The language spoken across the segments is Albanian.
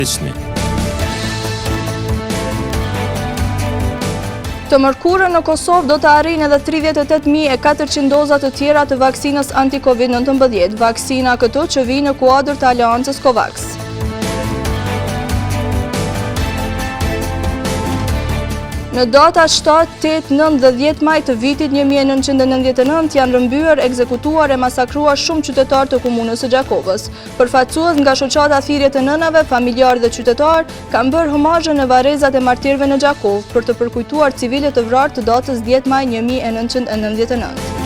Hiqni. Të mërkurën në Kosovë do të arrijnë edhe 38.400 doza të tjera të vaksinës anti-Covid-19, vaksina këto që vijnë në kuadër të Aleancës COVAX. Në data 7, 8, 9 dhe 10 maj të vitit 1999 janë rrëmbyer, ekzekutuar e masakruar shumë qytetarë të komunës së Gjakovës. Përfaqësues nga shoqata Thirrjet e Nënave, familjarë dhe qytetarë, kanë bërë homazhe në varrezat e martirëve në Gjakovë, për të përkujtuar civilët e vrarë të datës 10 maj 1999.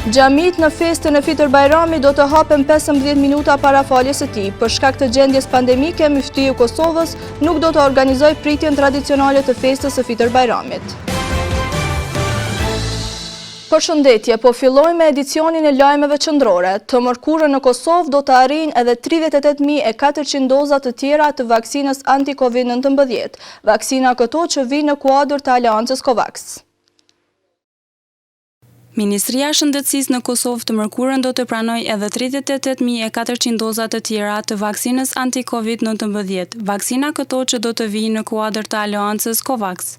Xhamitë në festën e Fitër Bajramit do të hapen 15 minuta para faljes së tij. Për shkak të gjendjes pandemike, myftiu i Kosovës nuk do të organizojë pritjen tradicionale të festës së Fitër Bajramit. Përshëndetje, po fillojmë me edicionin e lajmeve qendrore. Të mërkurën në Kosovë do të arrijnë edhe 38.400 doza të tjera të vaksinës anti-Covid 19, vaksina këto që vijnë në kuadër të Aleancës COVAX. Ministria e Shëndetësisë në Kosovë të mërkurën do të pranojë edhe 38.400 doza të tjera të vaksinës anti-Covid 19, vaksina këto që do të vijnë në kuadër të Aleancës COVAX.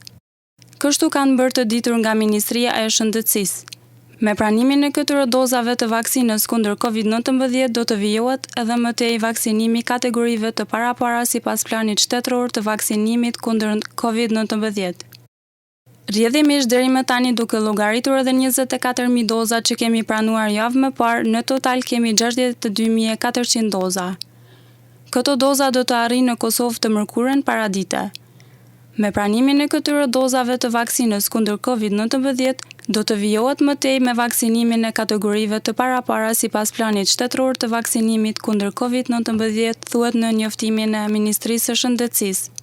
Kështu kanë bërë të ditur nga Ministria e Shëndetësisë. Me pranimin e këtyre dozave të vaksinës kundër Covid 19 do të vijohet edhe më tej vaksinimi i kategorive të parapara sipas planit shtetëror të vaksinimit kundër Covid 19. Rrjedhimisht deri më tani duke llogaritur edhe 24.000 doza që kemi pranuar javë më parë, në total kemi 62.400 doza. Këto doza do të arrijnë në Kosovë të mërkurën paradite. Me pranimin e këtyre dozave të vaksinës kundër Covid 19, do të vijohet më tej me vaksinimin e kategorive të parapara sipas planit shtetëror të vaksinimit kundër Covid 19, thuhet në njoftimin e Ministrisë së Shëndetësisë.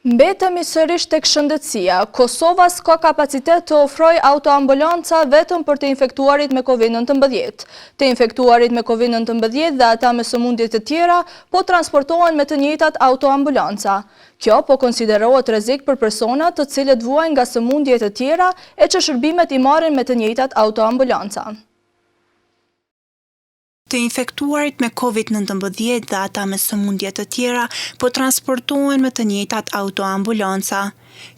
Mbetemi sërish tek shëndetësia. Kosova s'ka kapacitet të ofrojë autoambulanca vetëm për të infektuarit me Covid-19. Të infektuarit me Covid-19 dhe ata me sëmundje të tjera po transportohen me të njëjtat autoambulanca. Kjo po konsiderohet rrezik për personat të cilët vuajnë nga sëmundje të tjera e që shërbimet i marrin me të njëjtat autoambulanca. Të infektuarit me Covid 19 dhe ata me sëmundje të tjera po transportohen me të njëjtat autoambulanca.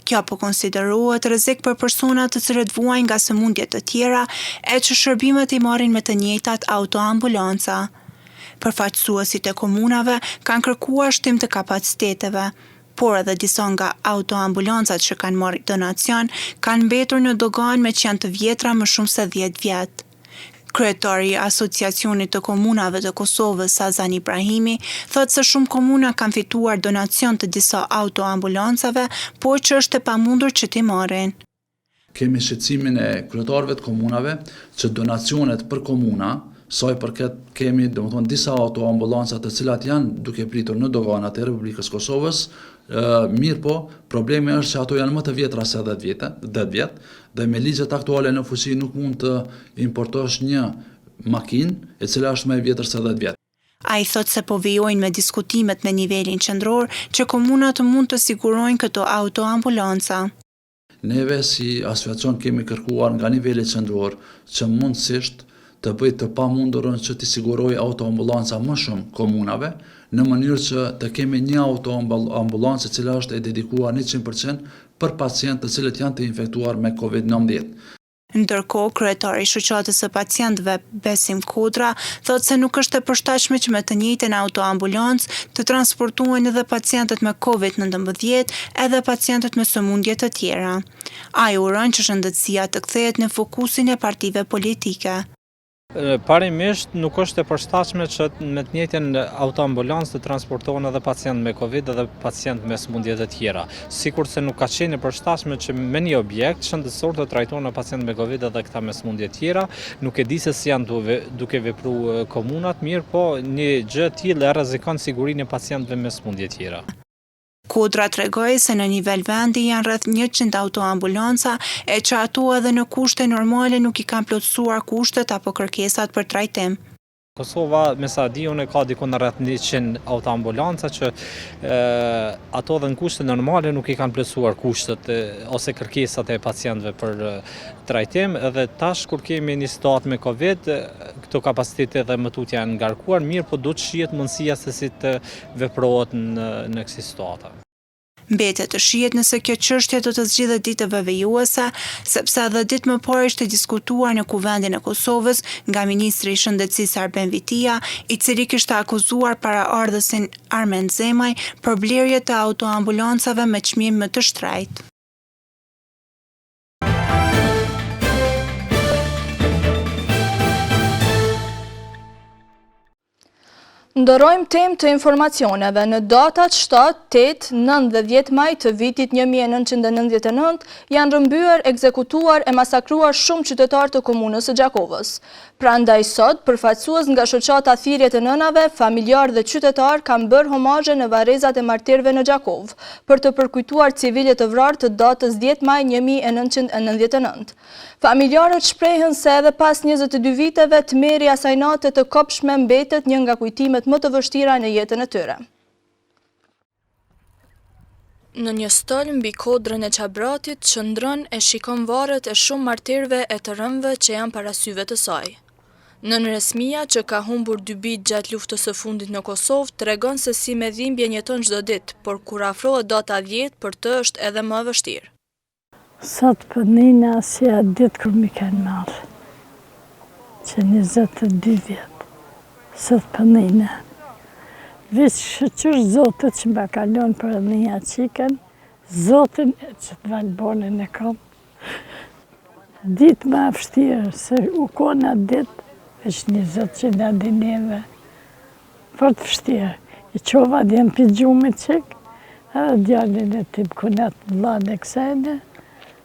Kjo po konsiderohet rrezik për persona të cilët vuajnë nga sëmundje të tjera e që shërbimet i marrin me të njëjtat autoambulanca. Përfaqësuesit e komunave kanë kërkuar shtim të kapaciteteve, por edhe disa nga autoambulancat që kanë marrë donacion kanë mbetur në doganë meqë janë të vjetra më shumë se 10 vjet. Kryetari i Asociacionit të Komunave të Kosovës, Sazan Ibrahimi, thotë se shumë komuna kanë fituar donacion të disa autoambulancave, por që është e pamundur që t'i marrin. Kemi shqetësimin e kryetarëve të komunave që donacionet për komuna, sa i përket kemi domethënë disa autoambulanca të cilat janë duke pritur në doganat e Republikës Kosovës, mirëpo problemi është që ato janë më të vjetra se 10 vite, 10 vjet, dhe me ligjet aktuale në fuqi nuk mund të importosh një makinë e cila është më e vjetër se 10 vjet. Ai thotë se po vijojnë me diskutimet me nivelin qendror që komunat mund të sigurojnë këto autoambulanca. Neve si asociacion kemi kërkuar nga niveli qendror që mundësisht të bëjë të pamundurën që t'i sigurojë autoambulanca më shumë komunave, në mënyrë që të kemi një autoambulancë e cila është e dedikuar 100% për pacientë të cilët janë të infektuar me Covid 19. Ndërkohë, kryetari i Shoqatës së Pacientëve, Besim Kodra, thotë se nuk është e përshtatshme që me të njëjtën autoambulancë të transportohen edhe pacientët me Covid 19 edhe pacientët me sëmundje të tjera. Ai uron që shëndetësia të kthehet në fokusin e partive politike. Parimisht nuk është e përshtatshme që me të njëjtën autoambulancë të transportohen edhe pacientë me Covid edhe pacientë me sëmundje të tjera. Sikurse nuk ka qenë e përshtatshme që me një objekt shëndetësor të trajtohen pacientë me Covid edhe këta me sëmundje të tjera. Nuk e di se si janë duke vepru komunat, mirëpo një gjë e tillë e rrezikon sigurinë e pacientëve me sëmundje të tjera. Kodra tregoi se në nivel vendi janë rreth 100 autoambulanca e që ato edhe në kushte normale nuk i kanë plotësuar kushtet apo kërkesat për trajtim. Kosova, me sa di unë, ka diku në rreth 100 autoambulanca që ato dhe në kushte normale nuk i kanë plotësuar kushtet ose kërkesat e pacientëve për trajtim edhe tash kur kemi një situatë me Covid, këto kapacitete edhe më tutje janë ngarkuar, mirëpo duhet të shihet mundësia se si të veprohet në, në kësi situata. Mbetet të shihet nëse kjo çështje do të zgjidhet ditëve vijuese, sepse edhe ditë më parë ishte diskutuar në Kuvendin e Kosovës nga ministri i Shëndetësisë Arben Vitia, i cili kishte akuzuar paraardhësin Armend Zemaj për blerje të autoambulancave me çmim më të shtrenjtë. Ndërrojmë temë të informacioneve në datat 7, 8, 9 dhe 10 maj të vitit 1999 janë rrëmbyer, ekzekutuar e masakruar shumë qytetarë të komunës së Gjakovës. Prandaj sot, përfaqësues nga shoqata Thirrjet e Nënave, familjarë dhe qytetarë kanë bërë homazhe në varrezat e martirëve në Gjakovë, për të përkujtuar civilët e vrarë të datës 10 maj 1999. Familjarët shprehen se edhe pas 22 viteve, tmerri i asaj nate të kobshme mbetet një nga kujtimet më të vështira në jetën e tyre. Në një stol mbi kodrën e Çabratit qëndron e shikon varret e shumë martirëve e të rënëve që janë para syve të saj. Nënë Resmija që ka humbur dy bijtë gjatë luftës së fundit në Kosovë, tregon se si me dhimbje jeton çdo ditë, por kur afrohet data 10 për të është edhe më e vështirë. Sot po nina si atë ditë kur m'i kanë marrë, që 22 vjet, sot po nina. Veç shyqyr Zotit që ma ka lonë për nija qikën, Zotin e që të Valbonën e kom. Ditë ma e vështirë, se u kon atë ditë, veç një Zot që na di neve. Fort vështirë. I çova djemt pi gjumit çik, edhe djalin e tim kunat vllanë e kësajne,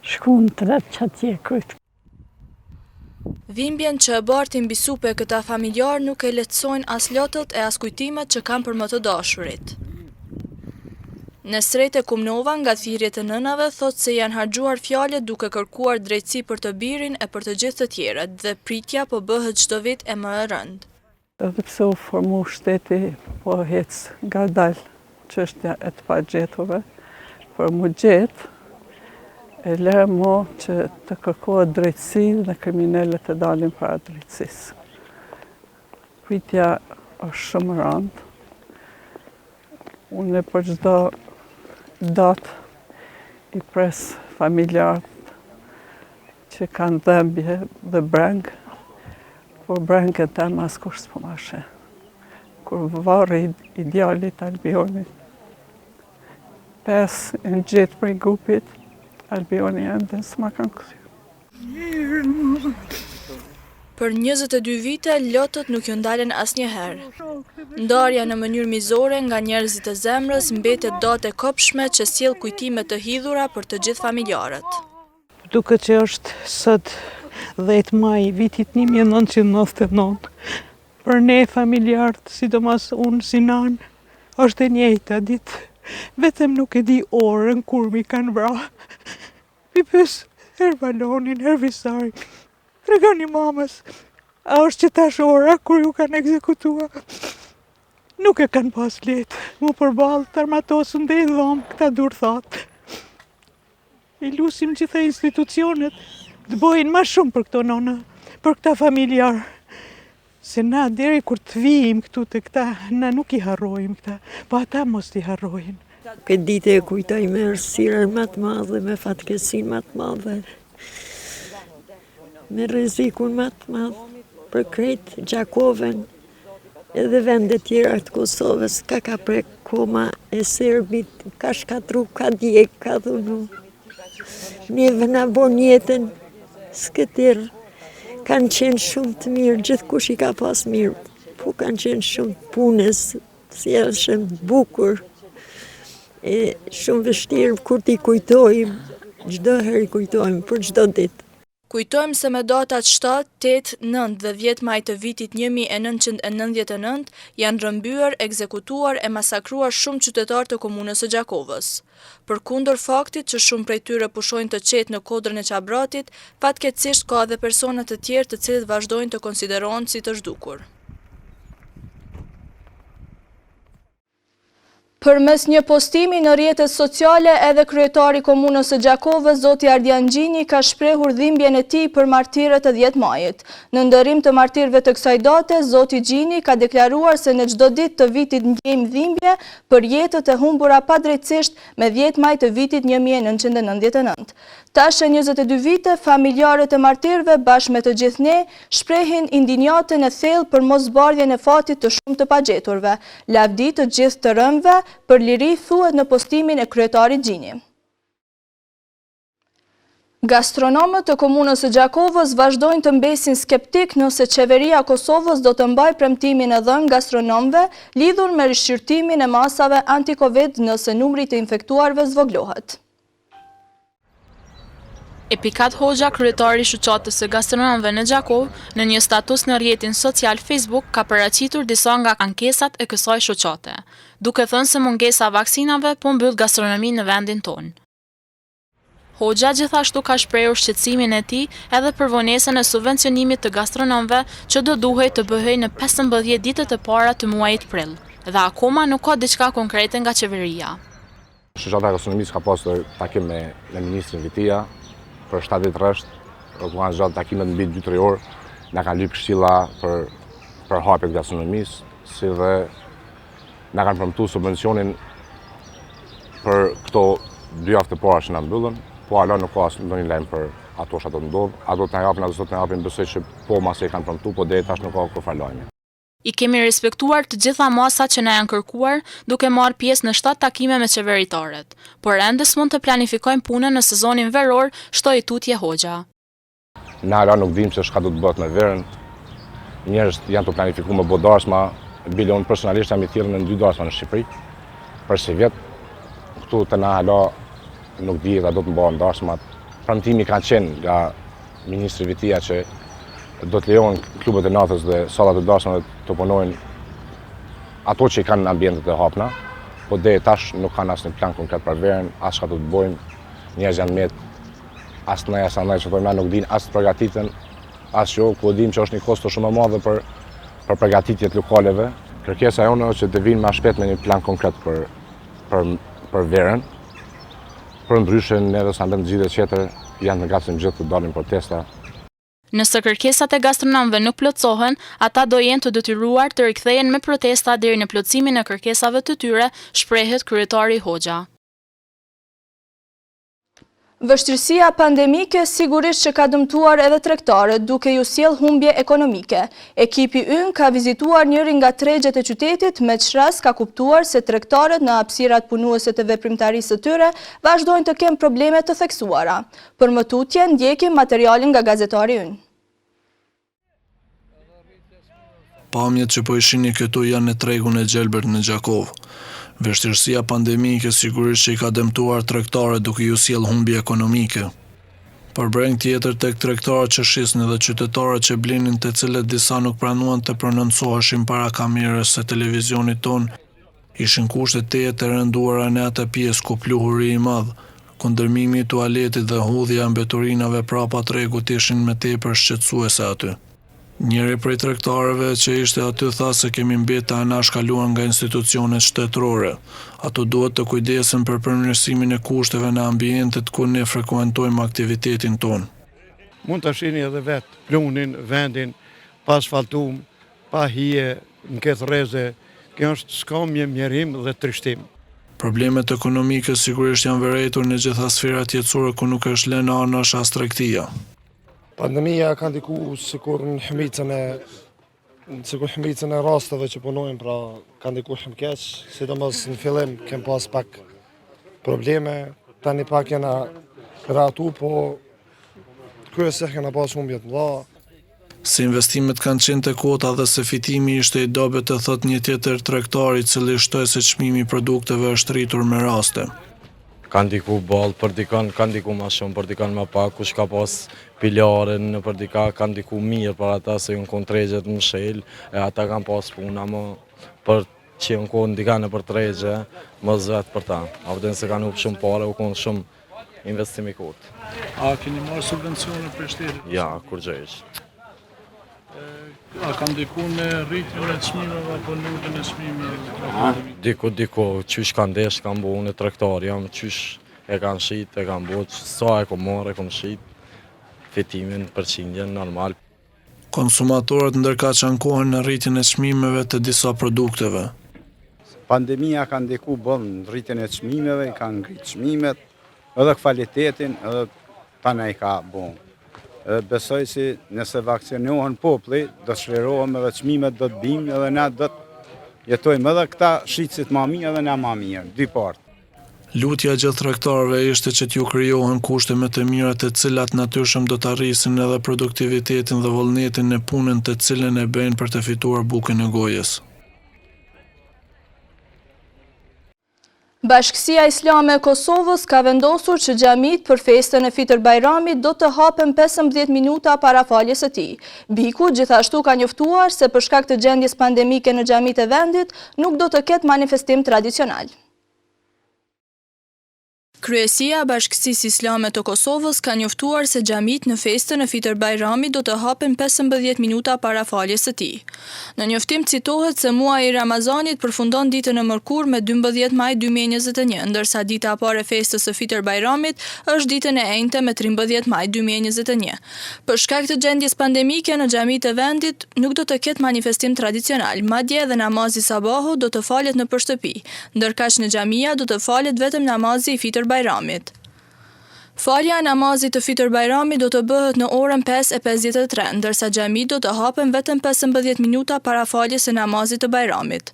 shkun tret qatje kryt. Dhimbjen që e bartin mbi supe këta familjarë nuk e lehtësojnë as lotët e as kujtimet që kanë për më të dashurit. Nesrete Kumnova nga Thirrjet e Nënave thotë se janë harxhuar fjalët duke kërkuar drejtësi për të birin e për të gjithë të tjerët dhe pritja po bëhet çdo vit e më e rëndë. Edhe pse u formu shteti, po hec ngadalë çështja e të pagjeturve, për m'u gjetë, e lëre mo që të kërkohet drejtësi dhe kriminelët të dalin para drejtësisë. Pritja është shumë rëndë. Unë për çdo datë i pres familjarët që kanë dhembje dhe brengë, por brengën teme askush s'po ma sheh. Kur varri i djalit Albionit, pesë janë gjetë prej grupit, Albioni ende s'ma kanë kthy. Për 22 vite, lotët nuk ju ndalen asnjëherë. Ndarja në mënyrë mizore nga njerëzit e zemrës mbetet datë e kobshme që sjell kujtime të hidhura për të gjithë familjarët. Duket që është sot 10 maj vitit 1999. Për ne familjarët, sidomos unë si nanë, është e njëjta ditë. Vetëm nuk e di orën kur m'i kanë vra. I pys herë Valonin, herë Visarin. Tregoni mamës, a është qetash ora kur ju kanë ekzekutua? Nuk e kanë pas lehtë, mu përballë, të armatosun deri n'dhomë, këta durthatë. I lusim gjitha institucionet të bojnë ma shumë për këto nona, për këta familjarë. Se na deri kur të vijim këtu te këta, na nuk i harrojmë këta, po ata mos t'i harrojnë. Këtë ditë e kujtoj me errësirën ma të madhe, me fatkeqësinë ma të madhe, me rrezikun ma të madh për krejt Gjakovën edhe vendet tjera të Kosovës, ka ka prek koma e serbit, ka shkatru, ka djeg, ka dhunu. Neve na bon jetën skëterrë, kanë qenë shumë të mirë, gjithkush i ka pas mirë, po kanë qenë shumë të punës, sjellshëm, të bukur, e shumë vështirë kur t'i kujtojmë, çdo herë i kujtojmë, për çdo ditë. Kujtojmë se me datat 7, 8, 9 dhe 10 maj të vitit 1999 janë rrëmbyer, ekzekutuar e masakruar shumë qytetarë të komunës së Gjakovës. Përkundër faktit që shumë prej tyre pushojnë të qetë në kodrën e Çabratit, fatkeqësisht ka edhe persona të tjerë të cilët vazhdojnë të konsiderohen si të zhdukur. Përmes një postimi në rrjetet sociale edhe kryetari i Komunës së Gjakovës, zoti Ardian Gjini ka shprehur dhimbjen e tij për martirët e 10 majit. Në nderim të martirëve të kësaj date, zoti Gjini ka deklaruar se në çdo ditë të vitit ndjejmë dhimbje për jetët e humbura padrejtësisht me 10 maj të vitit 1999. Tash e 22 vite, familjarët e martirëve bashkë me të gjithë ne, shprehin indinjatën e thellë për moszbardhjen e fatit të shumë të pagjeturve. Lavdi të gjithë të rënëve për liri thuhet në postimin e kryetarit Gjini. Gastronomët të Komunës së Gjakovës vazhdojnë të mbesin skeptik nëse Qeveria e Kosovës do të mbajë premtimin e dhënë gastronomëve lidhur me rishqyrtimin e masave anti-Covid nëse numri i të infektuarve zvogëlohet. Epikat Hoxha, kryetar i Shoqatës së Gastronomëve në Gjakovë, në një status në rrjetin social Facebook ka paraqitur disa nga ankesat e kësaj shoqate, duke thënë se mungesa e vaksinave po mbyll gastronominë në vendin tonë. Hoxha gjithashtu ka shprehur shqetësimin e tij edhe për vonesën e subvencionimit të gastronomëve që do duhej të bëhej në 15 ditët e para të muajit prill, dhe akoma nuk ka diçka konkrete nga qeveria. Shoqata e Gastronomisë ka pasur takim me, me ministrin Vitia për 7 ditë rresht, ku kanë zgjatë takimet mbi 2-3 orë, na kanë lypë këshilla për për hapje të gastronomisë, si dhe na kanë premtu subvencionin për këto dy javë të para që na mbyllën, po hala nuk ka as ndonjë lajm për ato çka do të ndodhë, a do të na japin, a do të na japin, besoj që po masi e kanë premtu, po deri tash nuk ka kurrfarë lajmi. I kemi respektuar të gjitha masat që na janë kërkuar, duke marrë pjesë në shtatë takime me qeveritarët. Por ende s'mund të planifikojmë punën në sezonin veror, shtoi tutje Hoxha. Ne hala nuk dimë se çka do të bëhet me verën. Njerëzit janë tu planifiku me bo darsma, bile unë personalisht jam i thirrë në dy darsma në Shqipëri, për sivjet. Këtu te na hala nuk dihet a do të mbahen darsmat. Premtimi ka qenë nga Ministri Vitia që do të lejohen klubet e natës dhe sallat e darsmave të punojnë ato që i kanë ambientet e hapna, po deri tash nuk kanë asnjë plan konkret për verën, as çka do të bëjmë, njerëz janë met, as ne, as andaj që thojmë, na nuk dinë as të përgatiten, as jo, ku e dimë që është një kosto shumë e madhe për, për përgatitjet lokaleve. Kërkesa jonë është që të vinë ma shpejt me një plan konkret për, për, për verën, Përndryshe, neve s'na mbet zgjidhje tjetër, janë të gatshëm gjithë të dalin protesta. Nëse kërkesat e gastronomëve nuk plotësohen, ata do jenë të detyruar të rikthehen me protesta deri në plotësimin e kërkesave të tyre, shprehet kryetari Hoxha. Vështirësia pandemike sigurisht që ka dëmtuar edhe tregtarët, duke ju sjellë humbje ekonomike. Ekipi ynë ka vizituar njërin nga tregjet e qytetit, me ç'rast ka kuptuar se tregtarët në hapësirat punuese të veprimtarisë së tyre vazhdojnë të kenë probleme të theksuara. Për më tutje, ndjekim materialin nga gazetari ynë. Pamjet që po i shihni këtu janë në tregun e gjelbërt në Gjakovë. Vështirësia pandemike sigurisht që i ka dëmtuar tregtarët duke ju sjellë humbje ekonomike. Por brengë tjetër tek tregtarët që shisnin dhe qytetarët që blinin të cilët disa nuk pranuan të prononcoheshin para kamerës së televizionit tonë, ishin kushtet tejet të rënduara në atë pjesë ku pluhuri i madh, kundërmimi i tualetit dhe hudhja e mbeturinave prapa tregut ishin më tepër shqetësuese aty. Njëri prej tregtarëve që ishte aty tha se kemi mbetë të anashkaluar nga institucionet shtetërore. Ato duhet të kujdesen për përmirësimin e kushteve në ambientet ku ne frekuentojmë aktivitetin tonë. Mund ta shihni edhe vetë pluhnin, vendin, pa asfaltum, pa hije, në këtë rreze, kjo është skamje, mjerim dhe trishtim. Problemet ekonomike sigurisht janë vërejtur në gjitha sferat jetësore ku nuk është lënë anash as tregtia. Pandemia ka ndiku sikur në shumicën e sikur shumicën e rasteve që punojmë, pra ka ndiku shumë keq, sidomos në fillim kem pas pak probleme, tani pak jena rehatu, po kryesisht kena pas humbje të mëdha. Se investimet kanë qenë të kota dhe se fitimi ishte i dobët e thotë një tjetër tregtar i cili shtoi se çmimi i produkteve është rritur me raste. Ka ndiku boll për dikon, ka ndiku ma shumë, për dikon ma pak, kush ka pas pilare nëpër dika, ka ndiku mirë për ata se jon kon tregjet mshel, e ata kanë pas punë, ama për që jon kon dika nëpër tregje, më zvet për ta. A vërtet se kanë hup shumë pare, u kon shumë investim i kotë. A keni marrë subvencione prej shtetit? Ja, kurgjë hiç. Ka ndiku në rritjen e çmimeve apo në uljen e çmimeve? Diku, diku, qysh ka ndesh, kam bo, unë tregtar jam, qysh e kanë shit, e kam bo, sa e kom marrë, e kom shit, fitimin, përqindjen, normal. Konsumatorët ndërkaq ankohen në rritjen e çmimeve të disa produkteve. Pandemia ka ndiku boll në rritjen e çmimeve, i ka ngrit çmimet, edhe kvalitetin, edhe tana i ka bo. Edhe besoj si nëse vakcinohen populli, do të çlirohem edhe çmimet do të bijnë edhe na do të jetojmë edhe këta shitësit ma mirë edhe na ma mirë, dy palët. Lutja e gjithë tregtarëve ishte që t'ju krijohen kushte më të mira të cilat natyrshëm do ta rrisin edhe produktivitetin dhe vullnetin në punën të cilën e bëjnë për të fituar bukën e gojës. Bashkësia Islame e Kosovës ka vendosur që xhamitë për festën e Fitër Bajramit do të hapen 15 minuta para faljes së tij. BIK-u gjithashtu ka njoftuar se për shkak të gjendjes pandemike në xhamitë e vendit, nuk do të ketë manifestim tradicional. Kryesia e Bashkësisë Islame të Kosovës ka njoftuar se xhamitë në festën e Fitër Bajramit do të hapen 15 minuta para faljes së tij. Në njoftim citohet se muaji i Ramazanit përfundon ditën e mërkurë me 12 maj 2021, ndërsa dita e parë e festës së Fitër Bajramit është ditën e enjte me 13 maj 2021. Për shkak të gjendjes pandemike në xhamitë e vendit, nuk do të ketë manifestim tradicional, madje edhe namazi i sabahut do të falet nëpër shtëpi, ndërkaq në xhamia do të falet vetëm namazi i Fitër Bajramit. Falja e namazit të Fitër Bajramit do të bëhet në orën 5:53, ndërsa xhamitë do të hapen vetëm 15 minuta para faljes së namazit të Bajramit.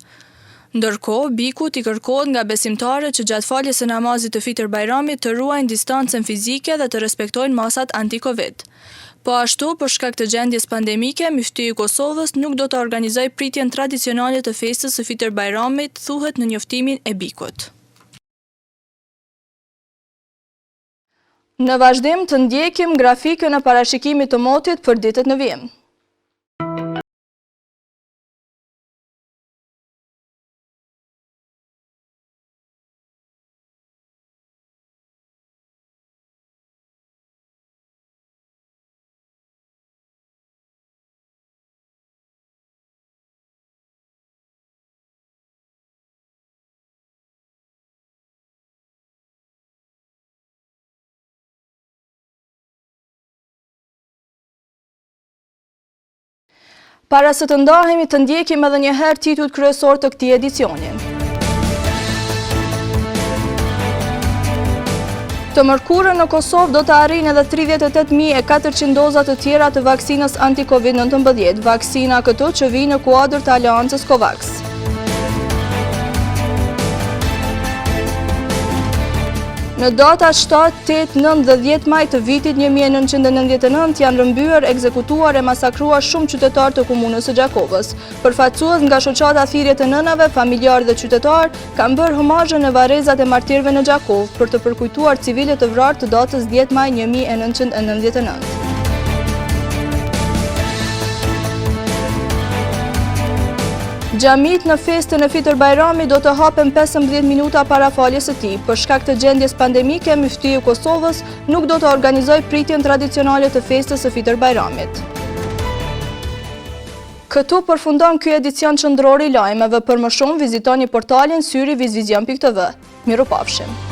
Ndërkohë, BIK-ut i kërkohet nga besimtarët që gjatë faljes së namazit të Fitër Bajramit të ruajnë distancën fizike dhe të respektojnë masat anti-Covid. Po ashtu, për shkak të gjendjes pandemike, Myftiu i Kosovës nuk do të organizojë pritjen tradicionale të festës së Fitër Bajramit, thuhet në njoftimin e BIK-ut. Në vazhdim të ndjekim grafikën e parashikimit të motit për ditët në vijim. Para se të ndahemi të ndjekim edhe një herë titujt kryesorë të këtij edicioni. Të mërkurën në Kosovë do të arrijnë edhe 38.400 doza të tjera të vaksinës anti-Covid-19, vaksina këto që vijnë në kuadër të Aleancës COVAX. Në datat 7, 8, 9 dhe 10 maj të vitit 1999 janë rrëmbyer, ekzekutuar e masakruar shumë qytetarë të komunës së Gjakovës. Përfaqësues nga shoqata Thirrjet e Nënave, familjarë dhe qytetarë kanë bërë homazhe në varrezat e martirëve në Gjakovë për të përkujtuar civilët e vrarë të datës 10 maj 1999. Xhamitë në festën e Fitër Bajramit do të hapen 15 minuta para faljes së tij. Për shkak të gjendjes pandemike, Myftiu i Kosovës nuk do të organizojë pritjen tradicionale të festës së Fitër Bajramit. Këtu përfundon ky edicion qendror i lajmeve. Për më shumë vizitoni portalin syri vizvizion.tv. Mirupafshim!